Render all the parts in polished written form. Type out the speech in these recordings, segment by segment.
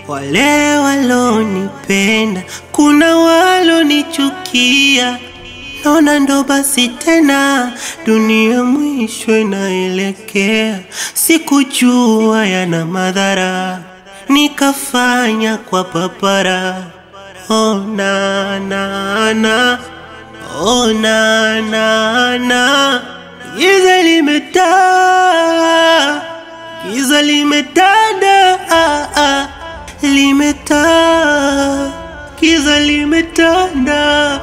Wale walonipenda, kuna walonichukia. Naona ndo basi tena, dunia mwisho inaelekea. Sikujua yana madhara, nikafanya kwa papara. Oh na na na, oh na na na. Giza limetanda, giza limetanda, limetanda, giza limetanda.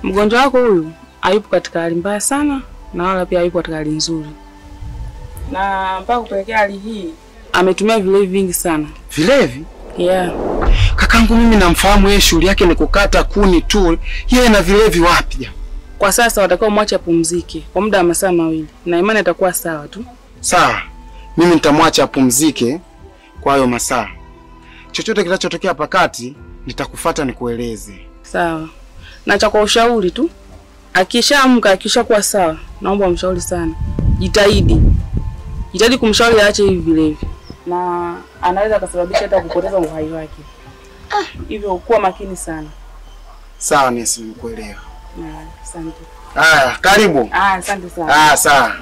Mgonjwa wako huyu hayupo katika hali mbaya sana na wala pia hayupo katika hali nzuri. Na mpaka kupelekea hali hii ametumia vilevi vingi sana. Vilevi? Yeah. Kakangu mimi namfahamu yeye, shughuli yake ni kukata kuni tu. Yeye na vilevi wapi? Kwa sasa watakao mwacha apumzike kwa muda wa masaa 2 na imani atakuwa sawa tu. Sawa. Mimi nitamwacha apumzike kwa hayo masaa. Chochote kinachotokea pakati nitakufuata nikueleze. Sawa. Na cha kwa ushauri tu, akishaamka akishakuwa sawa, naomba umshauri sana. Jitahidi. Jitahidi kumshauri aache hivi vilevi. Na anaweza akasababisha hata kupoteza uhai wake. Hivyo kuwa makini sana. Sawa, nesi, nimekuelewa. Asante. Haya, karibu. Asante sana. Sawa.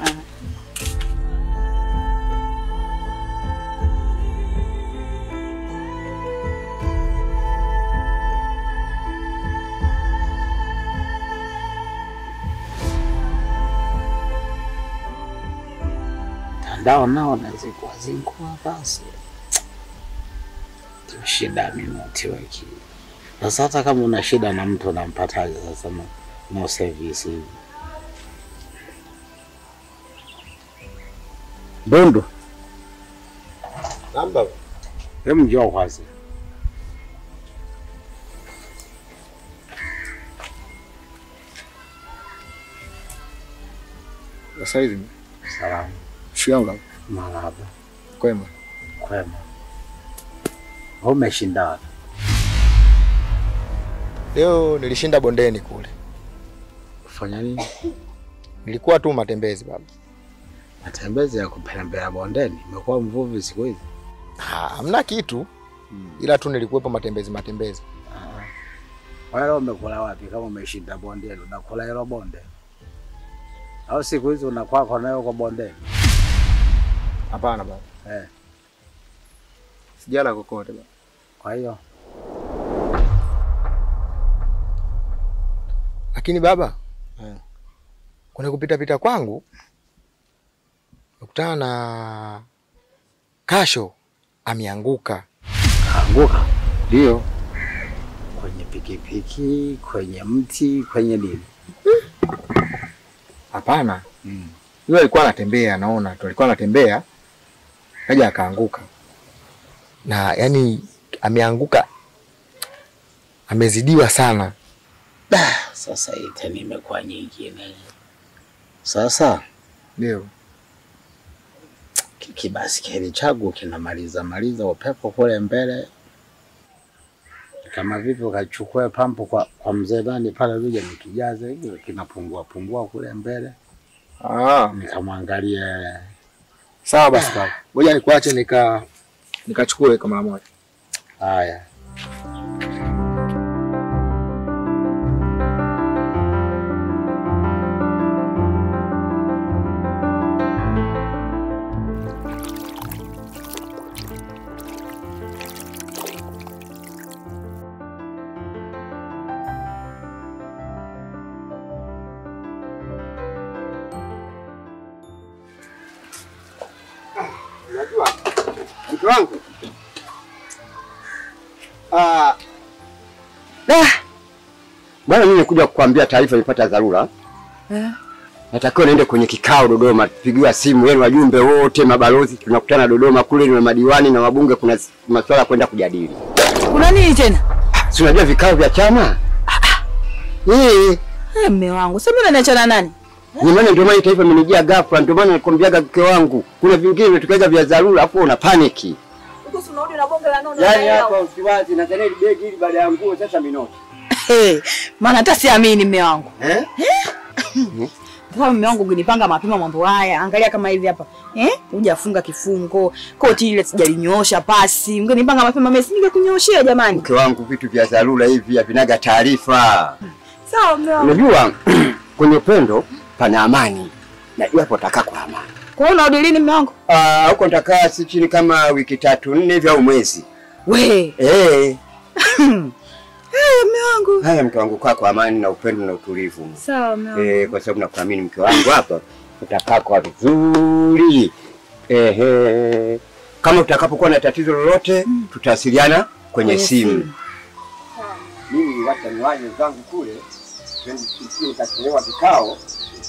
Mtandao nao nazingua basi. Shida mimi netiweki. Sasa hata kama una shida na mtu unampataje sasa no service hivi. Bondo. Namba. Hebu njoo kwanza. Sasa hivi. Salamu. Shikamoo. Marhaba. Kwema. Kwema. Umeshinda wapi? Leo nilishinda bondeni kule. Kufanya nini? Nilikuwa tu matembezi baba. Matembezi ya kupembea bondeni? Umekuwa mvuvi siku hizi? Hamna kitu. Ila tu nilikuwepo matembezi. Wewe umekula wapi kama umeshinda bondeni? Unakula hilo bonde? Au siku hizi unakuwa kwa nayo kwa bondeni? Hapana baba. Sijala kokote baba. Kwa hiyo lakini baba, kuna kupita pita kwangu nikutana na Kasho ameanguka. Kaanguka? Ndio. Kwenye pikipiki, kwenye mti, kwenye nini? Hapana. Yule alikuwa anatembea, naona tu alikuwa anatembea kaja akaanguka. Na yani ameanguka, amezidiwa sana. Sasa hii tena imekuwa nyingine. Sasa ndio kibasikeli changu kinamaliza maliza upepo kule mbele. Kama vipi ukachukua pampu kwa mzee bani pale uje nikijaze hiyo kinapungua pungua kule mbele. Nikamwangalia. Sawa basi baba. Ngoja nikuache nikachukue kama moja. Haya. Mke wangu. Bwana mimi nimekuja kukuambia taarifa nilipata dharura. Natakiwa niende kwenye kikao Dodoma, tupigiwa simu yenu wajumbe wote, mabalozi, tunakutana Dodoma kule na madiwani na wabunge, kuna masuala kwenda kujadili. Kuna nini tena? Si unajua vikao vya chama? Mume wangu, sasa mimi unaniachana nani? Ni maana ndio maana taifa imenijia ghafla, ndio maana nakwambiaga mke wangu. Kuna vingine tukaega vya dharura afu una panic. Huko si unarudi na bonge la nono. Yaani hapa usiwazi na tena begi hili baada ya nguo sasa minoti. Maana hata siamini mume wangu. Kwa mume wangu ungenipanga mapema mambo haya. Angalia kama hivi hapa. Hujafunga kifungo, koti ile sijalinyoosha pasi. Ungenipanga mapema mimi singekunyoshia jamani. Mke wangu vitu vya dharura hivi havinaga taarifa. Sawa mume wangu. Unajua kwenye upendo pana amani. Najua hapo utakaa kwa amani. Kwa hiyo unarudi lini mume wangu? Huko nitakaa si chini kama wiki 3 4 hivi au mwezi. We. Mume wangu. Haya mke wangu, kaa kwa amani na upendo na utulivu. Sawa mume wangu. Kwa sababu nakuamini mke wangu hapa utakaa kwa vizuri. Kama utakapokuwa na tatizo lolote tutawasiliana kwenye simu. Sawa. Mimi wacha niwaje zangu kule. Nikachelewa vikao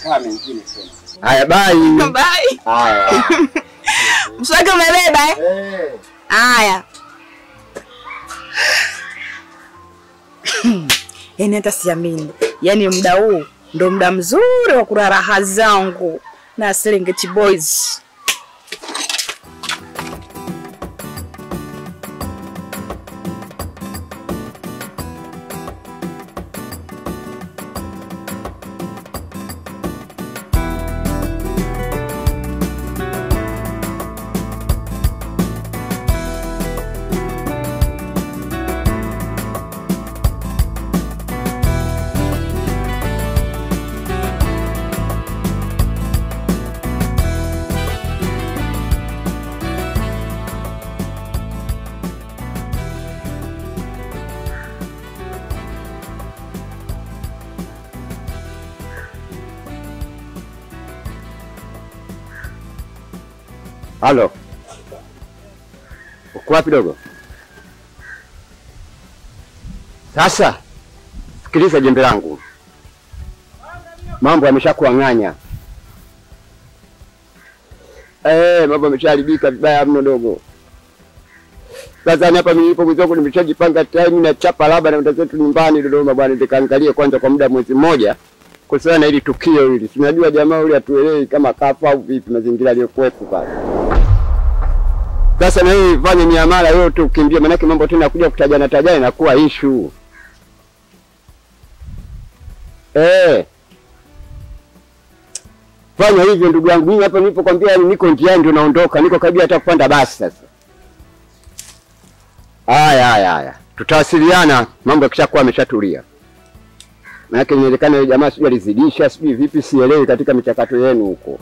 kama mengine tena. Haya bye. Bye. Haya. Mswaki umebeba eh? Haya. Yaani hata siamini. Yaani muda huu ndo muda mzuri wa kulala raha zangu na Serengeti Boys. Halo. Uko wapi dogo? Sasa sikiliza jembe langu. Mambo yameshakuanganya. Mambo yameshaharibika vibaya mno dogo. Sasa hapa mimi nilipo mwenzangu nimeshajipanga time na chapa laba na mtazetu nyumbani Dodoma bwana, nikaangalie kwanza kwa muda mwezi mmoja. Kwa sababu na hili tukio hili. Tunajua jamaa yule atuelewi kama kafa au vipi mazingira aliyokuwepo pale. Sasa na wewe fanye miamala yote ukimbie, maana yake mambo tena kuja kutajana tajana inakuwa issue. Fanya hivyo ndugu yangu. Mimi hapa nilipokuambia yani niko njiani ndio naondoka, niko karibia hata kupanda basi sasa. Haya haya haya. Tutawasiliana mambo yakishakuwa yameshatulia. Maana yake inawezekana yule jamaa sijui alizidisha, sijui vipi, sielewi katika michakato yenu huko.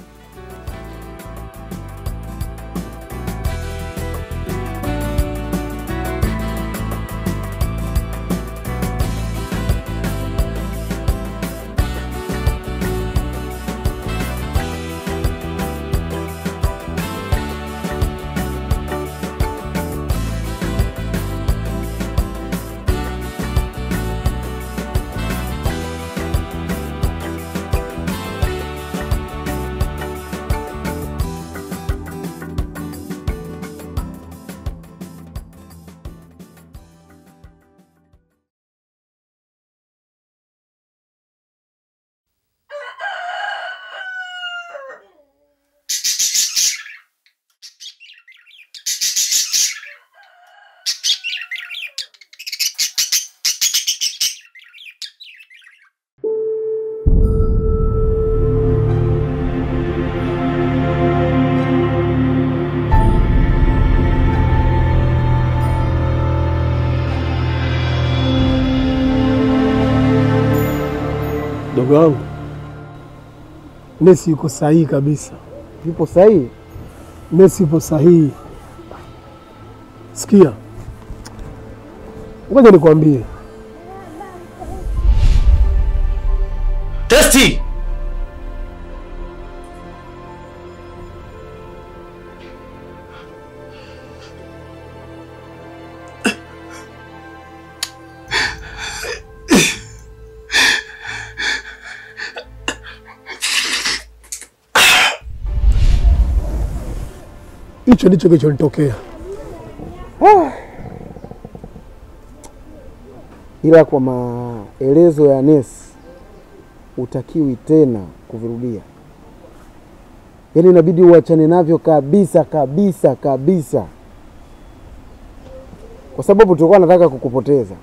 Mdogo wangu, Nesi yuko sahihi kabisa. Yupo sahihi? Nesi yupo sahihi. Sikia, ngoja nikwambie. Testi! Hicho ndicho kilichonitokea. Ila kwa maelezo ya Nesi utakiwi tena kuvirudia. Yaani inabidi uachane navyo kabisa kabisa kabisa. Kwa sababu tulikuwa nataka kukupoteza.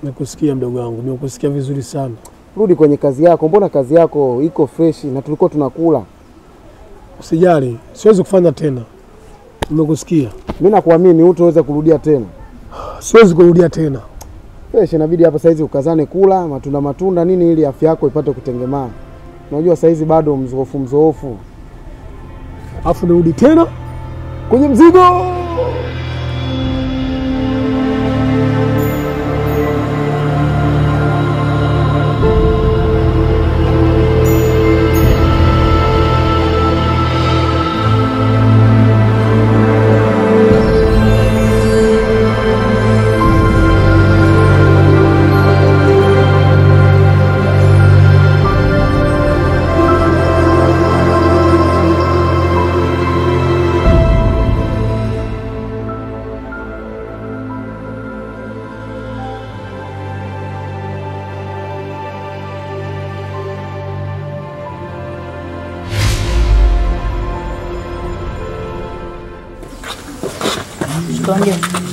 Nakusikia mdogo wangu, nimekusikia vizuri sana. Rudi kwenye kazi yako, mbona kazi yako iko fresh na tulikuwa tunakula. Usijali, siwezi kufanya tena. Nimekusikia. Mimi nakuamini hutoweza kurudia tena. Siwezi kurudia tena. Fresh, inabidi hapa saizi ukazane kula matunda matunda nini ili afya yako ipate kutengemaa. Unajua saizi bado mzoofu mzoofu. Afu nirudi tena kwenye mzigo.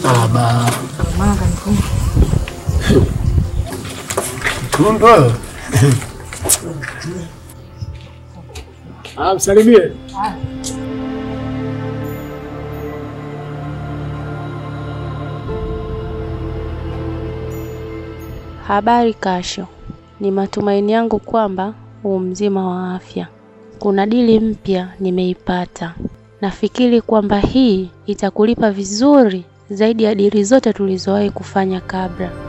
Baba. Mtundu. Msalimie. Habari Kasho. Ni matumaini yangu kwamba u mzima wa afya. Kuna dili mpya nimeipata. Nafikiri kwamba hii itakulipa vizuri zaidi ya dili zote tulizowahi kufanya kabla.